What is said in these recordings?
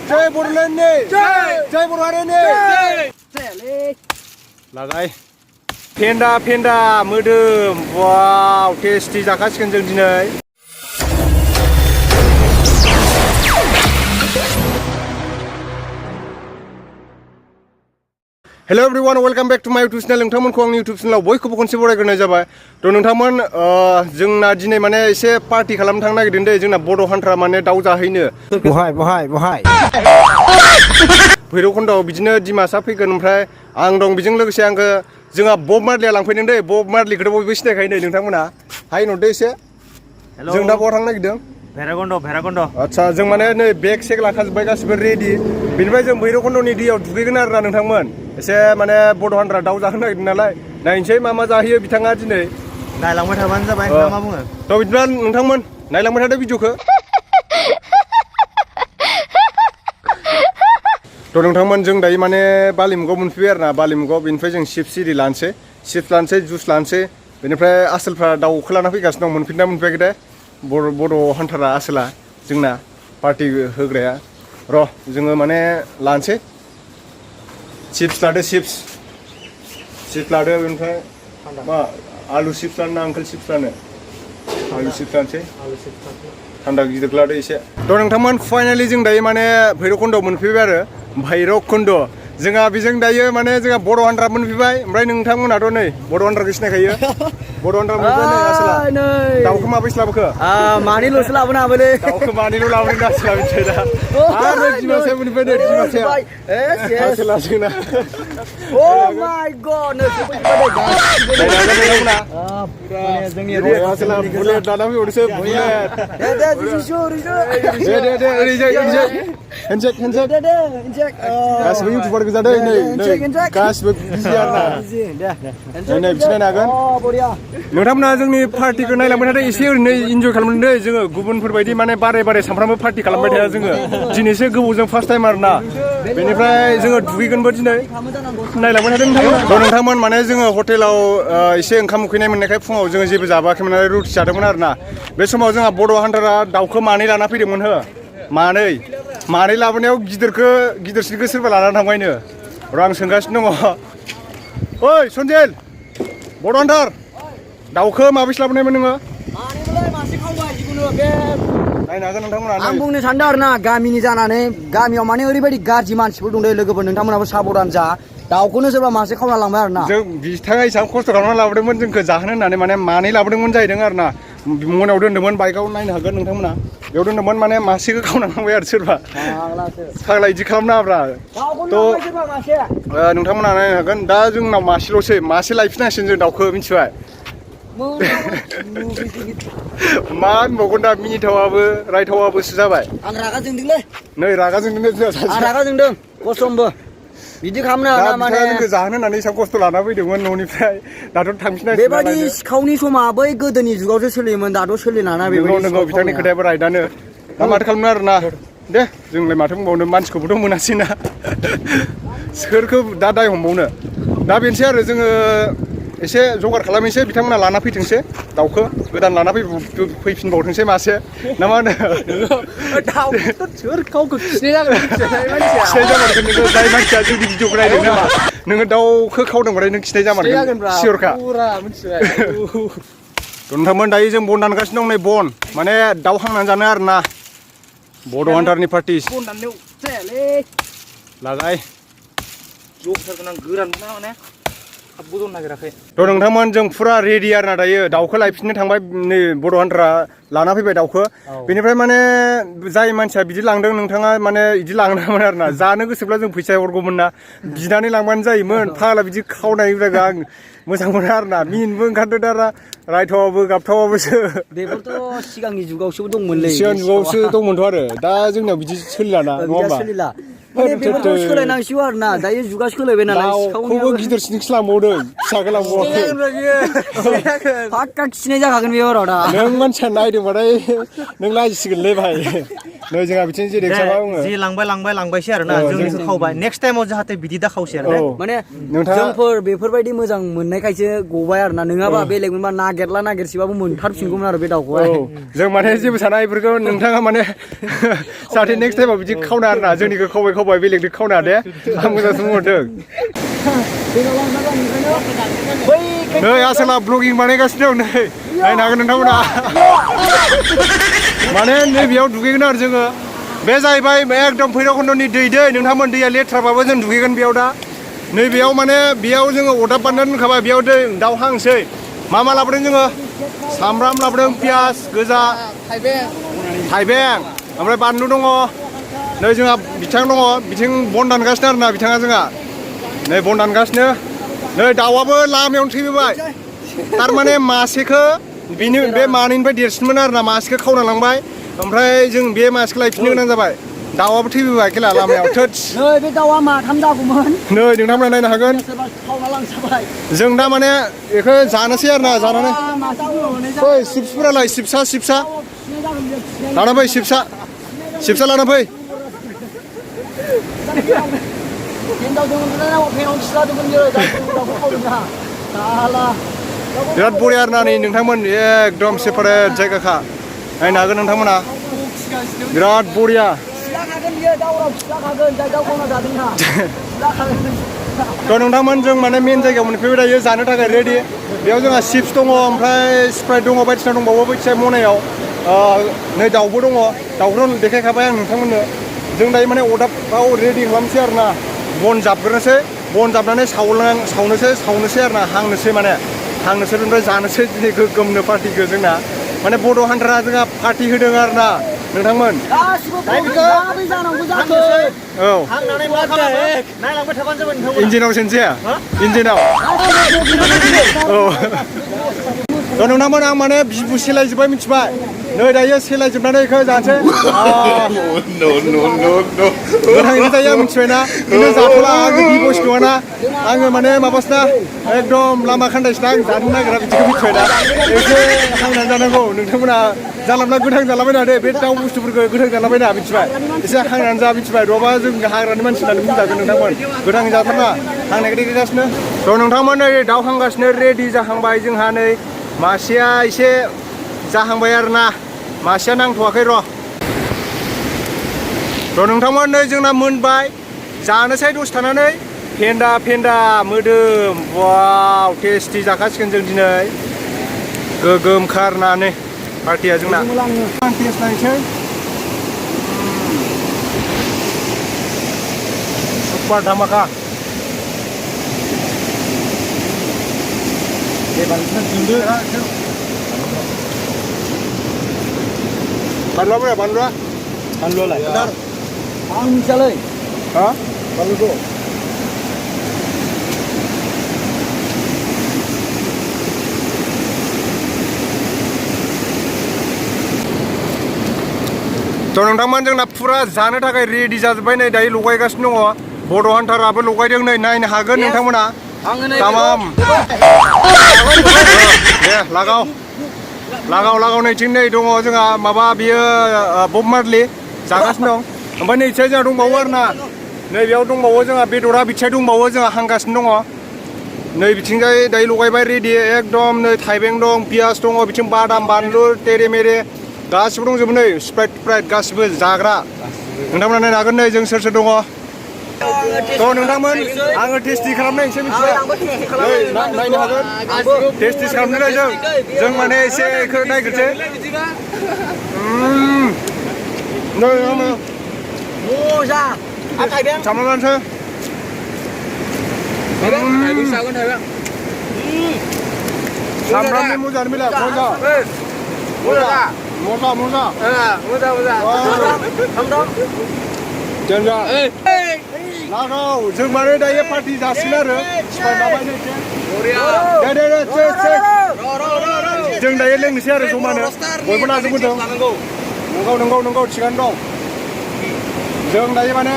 जय बड'लेण्डनि जय बर' हारिनि लागाय फेन्दा मोदोम वाव टेस्टि जाखासिगोन जों दिनै hello everyone welcome back to my YouTube channel नोंथांमोनखौ आंनि यूट्यूब चैनलाव बयखौबो खनसे बरायग्रोनाय जाबाय थ' नोंथांमोन जोंना दिनै माने एसे पार्टी खालामनो थांनो नागिरदों दे जोंना बड' हान्टारा माने दाउ जाहैनो बहाय भैरबखुन्दआव बिदिनो दिमासा फैगोन ओमफ्राय आं दं बेजों लोगोसे आंखौ जोंहा बब मार्लिया लांफैदों दे बब मार्लिखौथ' बयबो सिनायखायो नै नोंथांमोना हाय नरदे एसे जों दा बहा थांनो नागिरदों भेरागन्द आच्छा जों माने नै बेग सेग लाखाजोब्बाय गासिबो रेडि बेनिफ्राय जों भैरबखुन्दनि दैयाव दुगैगोन आरोना नोंथांमोन एसे माने बड' हान्टारा दाउ जाहोनो नागिरदों नालाय नायनोसै मा जाहैयो बिथाङा दिनै नायलांबाय थाबानो जाबाय मा बुङो थ' बिदिब्ला नोंथांमोन नायलांबाय थादो भिडिअखौ थ' नोंथांमोन जों दायो माने बालिमुगाव मोनफैबाय आरोना बालिमुगाव बेनिफ्राय जों चिप्स इरि लानोसै चिप्स लानोसै जुस लानोसै बेनिफ्राय आसोलफ्रा दाउखौ लाना फैगासिनो दं मोनफैदोंना मोनफैयाखै दे बड' हान्टारा आसोला जोंना पार्टि होग्राया र' जोङो माने लानोसै चिप्स लादो चिप्स लादो बेनिफ्राय मा आलु चिप्स लानो ना आंकोल चिप्स लानो आलु चिप्स लानोसै थान्दा गिदिर लादो एसे थ' नोंथांमोन फाइनालि जों दायो माने भैरबखुन्दआव मोनफैबाय आरो भैरबखुन्द जोंहा बेजों दायो माने जोंहा बड' हान्टारा मोनफैबाय ओमफ्राय नोंथांमोनाथ' नै बड' हान्टारखौ सिनायखायो बड' हान्टारा मोनफैबाय नै आसोला दाउखौ माबैसो लाबोखो मानैल'सो लाबोनो हाबायलै दाउखौ मानैल' लाबोदों आसोला मिथिबाय दा आरो दिमासाया मोनफैबाय नै दिमासाया आसोला जोंना Oh my god नै जोंनि आसोला बुलेट लाना फैबावदोंसो बुलेट दे ओरैजाय हेन्डसेक गासिबो इउटुबार गोजा दै नै गासिबो बिजि आरोना नै बिसिनायनो हागोन नोंथांमोना जोंनि पार्टिखौ नायलांबाय थादों एसे ओरैनो इन्जय खालामदों दै जोङो गुबुनफोरबायदि माने बारे सानफ्रामबो पार्टि खालामबाय थाया जोङो दिनैसो गोबावजों फार्स्ट टाइम आरोना बेनिफ्राय जोङो दुगैगोनबो दिनै नायलांबाय थादों नोंथांमोन माने जोङो हटेलाव एसे ओंखाम उखैनाय मोननायखाय फुङाव जोङो जेबो जाबोआखैमोन आरो रुटि जादोंमोन आरोना बे समाव जोंहा बड' हान्टारा दाउखौ मानै लाना फैदोंमोन हो मानै लाबोनायाव गिदिरसिनखौ सोरबा लानानै थांबायनो र' आं सोंगासिनो दङ ओइ सनजेल बड' हान्टार दाउखौ माबैसे लाबोनायमोन नोङो नायनो हागोन नोंथांमोना आं बुंनो सानदों आरोना गामिनि जानानै गामियाव माने ओरैबायदि गाज्रि मानसिफोर दं दे लोगोफोर नोंथांमोनाबो साबधान जा दाउखौनो सोरबा मासे खावना लांबाय आरोना जों बिथाङा एसेबां खस्थ' खालामना लाबोदोंमोन जोंखौ जाहोनो होननानै माने मानै लाबोदोंमोन जाहैदों आरोना मोनायाव दोन्दोंमोन बाइकआव नायनो हागोन नोंथांमोना बेयाव दोन्दोंमोन माने मासेखौ खावना लांबाय आरो सोरबा फाग्ला इदि खालामनाङाब्रा थ' नोंथांमोना नायनो हागोन दा जोंनाव मासेल'सै मासे लायफिनांसिगोन जों दाउखौ मिथिबाय मा होनबावगोन दा मिनिथावाबो रायथावाबोसो जाबाय आं रागा जोंदोंलै नै रागा जोंदों आं रागा जोंदों कसमबो बिदि खालामनो हाना माने जोंखौ जाहोनो होननानै एसेबां खस्थ' लाना फैदोंमोन न'निफ्राय दाथ' थांफिननांसिगोन बेबायदि सिखावनि समा बै गोदोनि जुगावसो सोलियोमोन दाथ' सोलिलाना बेबायदि नंगौ बिथांनि खोथायाबो राइटआनो दा माथो खालामनो आरोना दे जोंलाय माथो बुंबावनो मानसिखौबोथ' मोनासै ना सोरखौ दा दाय हमबावनो दा बेनोसै आरो जोङो एसे जगार खालामनोसै बिथांमोना लाना फैथोंसै दाउखौ गोदान लाना फैफिनबावथोंसै मासे ना मा होनो सोर गावखौ खिनाय जामारगोन नोङो जाय मानसिया जोंनि भिडिअखौ नायदों नामा नोङो दाउखौ खावदोंबाथाय नों खिनाय जामारगोन सियरखा नोंथांमोन दायो जों बन दानगासिनो दं नै बन माने दाउ हांनानै जानो आरोना बड' हान्टारनि पार्टि बन दाननायाव जायालै लागाय जौथारगोन आं गोरान ना माने बदन नागिराखै थ' नोंथांमोन जों फुरा रेडि आरोना दायो दाउखौ लायफिननो थांबाय नै बड' हान्टारा लाना फैबाय दाउखौ बेनिफ्राय माने जाय मानसिया बिदि लांदों नोंथाङा माने बिदि लांनांगौमोन आरोना जानो गोसोब्ला जों फैसा हरगौमोन ना बिनानै लांबानो जायोमोन फाग्ला बिदि खावनाय हुदाखौ आं मोजां मोना आरोना मिनिनोबो ओंखारदों दा रायथावाबो गाबथावाबोसो बेफोरथ' सिगांनि जुगावसो दंमोनलै सिगां जुगावसो दंमोनथ' आरो दा जोंनियाव बिदि सोलिलाना नङा होमबा माने बेफोरखौ सोलायनांसिगौ आरोना दायो जुगा सोलायबाय नालाय दाउखौबो गिदिरसिनखौसो लांबावदों फिसाखौ लांबावाखै फाक्का खिनाय जाखागोन बे हराव दा नों मानसिया नायदोंबाथाय नों लाजिसिगोनलै भाइ नै जोंहा बिथिं जे रिक्साबा बुङो जि लांबायसै आरोना जोंनिखौ खावबाय नेक्स्ट टाइमाव जाहाथे बिदि दा खावसै आरो माने जोंफोर बेफोरबायदि मोजां मोननायखायसो गबाय आरोना नङाबा बेलेग मोनबा नागिरसिबाबो मोनथारफिनगौमोन आरो बे दाउखौहाय जों माने जेबो साना बेफोरखौ नोंथाङा माने जाहाथे नेक्स्ट टाइमाव बिदि खावना आरोना जोंनिखौ खावबाय बेलेगनि खावना दे आं मोजांसो बुंहरदों नै आसोला ब्लगिं बानायगासिनो दं नै नायनो हागोन नोंथांमोना माने नैबेयाव दुगैगोन आरो जोङो बे जाहैबाय एकदम भैरबखुन्दनि दै नोंथांमोन दैया लेथ्राबाबो जों दुगैगोन बेयाव दा नैबेयाव माने बेयाव जोङो अरदाब बानायनानै दोनखाबाय बेयाव दै दाउ हांसै मा लाबोदों जोङो सामब्राम लाबोदों पियास गोजा थाइबें ओमफ्राय बानलु दङ नै जोंहा बिथां दङ बिथिं बन दानगासिनो आरोना बिथाङा जोंहा नै बन दानगासिनो नै दाउआबो लामायावनो थैबोबाय थारमाने मासेखौ बिनि बे मानैनिफ्राय देरसिनमोन आरोना मासेखौ खावना लांबाय ओमफ्राय जों बे मासेखौ लायफिननो गोनां जाबाय दाउआबो थैबोबाय खेला लामायाव थोदस नै बे दाउआ माथाम जागौमोन नै नोंथांमोना नायनो हागोन जों दा माने बेखौ जानोसै आरोना जानानै ओइ सिप्सफोरालाय सिप्सा लाना फै सिप्सा लाना फै बिराद बरिया आरोना नै नोंथांमोन एकदम सेपारेट जायगाखा नायनो हागोन नोंथांमोना बिराद बरिया थ' नोंथांमोन जों माने मेन जायगायाव मोनफैबाय दायो जानो थाखाय रेडि बेयाव जोंहा चिप्स दङ ओमफ्राय स्प्राइट दङ बायदिसिना दंबावो बैथिया मनायाव नै दाउबो दङ दाउखौ देखायखाबाय आं नोंथांमोननो जों दायो माने अरदाबाव रेडि खालामसै आरोना बन जाबग्रोनोसै बन जाबनानै सावनोसै आरोना हांनोसै ओमफ्राय जानोसै दिनै गोगोमनो पार्टिखौ जोंना माने बड' हान्टारा जोंहा पार्टि होदों आरोना नोंथांमोन गासिबो जानांगौ जाखो औ हांनानै मा खालामो नायलांबाय थाबानो जाबाय नोंथांमोन इन्जिनाव सेनसै इन्जिनाव औ नोंथांमोन आं माने बिबु सेलायजोब्बाय मिथिबाय नै दायो सेलायजोबनानै बेखौ जानोसै गोथाङैनो जायो आं मिथिबायना बेनो जाथ'ला आङो बिबस नङाना आङो माने माबासोना एकदम लामा खान्दायसोना आं जानो नागिरा बिदिखौ मिथिबायना एसे हांनानै जानांगौ नोंथांमोना जानला गोथां जालाबायना दे बे दाउ बुस्थुफोरखौ गोथां जालाबायना मिथिबाय एसे हांनानै जा मिथिबाय नङाबा जों हाग्रानि मानसि होननानै बुंजागोन नोंथांमोन गोथाङै जाथारना हांनायखौ देखायगासिनो थ' नोंथांमोन नै दाउ हांगासिनो रेडि जाहांबाय जोंहा नै मासेया एसे जाहांबाय आरोना मासेया नांथ'वाखै र' नोंथांमोन नै जोंना मोनबाय जानोसै दसे थानानै फेन्दा मोदोम वाव टेस्टि जाखासिगोन जों दिनै गोगोम खारनानै पार्टिया जोंना आं टेस्ट नायनोसै सुपार धामाका बानलुआलाय आं मिथियालै हा बानलुखौ थ' नोंथांमोन जोंना फुरा जानो थाखाय रेडि जाजोब्बाय नै दायो लगायगासिनो दङ बड' हान्टाराबो लगायदों नै नायनो हागोन नोंथांमोना तामाम दे लागाव नैथिं नै दङ जोंहा माबा बियो बब मार्लि जागासिनो दं ओमफ्राय नैथिं जोंहा दंबावो आरोना नैबेयाव दंबावो जोंहा बेदरा बिथिं दंबावो जोंहा हांगासिनो दङ नै बिथिंजाय दायो लगायबाय रेडि एकदम नै थाइबें दं पियास दङ बिथिं बादाम बानलु तेरे मेरे गासिबो दंजोबो नै स्प्राइट गासिबो जाग्रा नोंथांमोना नायनो हागोन नै जों सोर दङ थ' नोंथांमोन आङो टेस्टि खालामनायसै मिथिबाय नायनो हागोन टेस्टि खालामनाय जों माने एसे बेखौ नायग्रोसै नै आङो मोजां सामब्राम लानोसै सामब्रामनि मोजाङानो मिला मोजां लागाव जों माने दायो पार्टि जासिगोन आरो जों दायो लोंनोसै आरो जमानो बयबो लाजोबबोदों नंगौ थिगानो दं जों दायो माने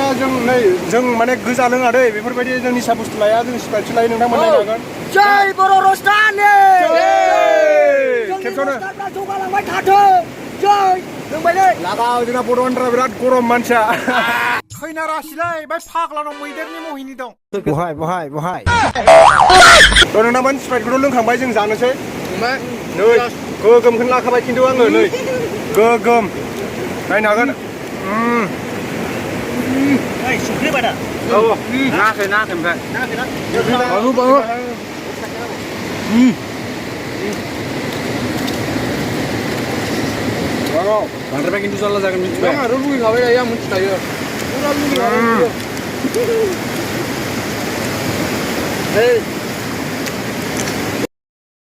जों माने गोजा लोङा दै बेफोरबायदि जों निसा बुस्थु लाया जों स्प्राइटसो लायो नोंथांमोन नायनो हागोन जय बर' रस्तानि खेबसेयावनो जौगालांबाय थाथों जय लागाव जोंना बड'आन्ध्रा बिराद गरम मानसिया खैना रासिलाय बाय फाग्लानाव मैदेरनि मोहिनी दं बहाय थ' नोंना माने स्प्राइटखौथ' लोंखांबाय जों जानोसै नै गोगोमखौनो लाखाबाय खिन्थु आङो नै गोगोम नायनो हागोन संख्रि बादा औ नाङाखै ओमफ्राय बारु बांद्राय खिन्थु जारला जागोन मिथिबाय आरो लुगैखाबाय दायो आं मिथिखायो पुरा लुगैखाबाय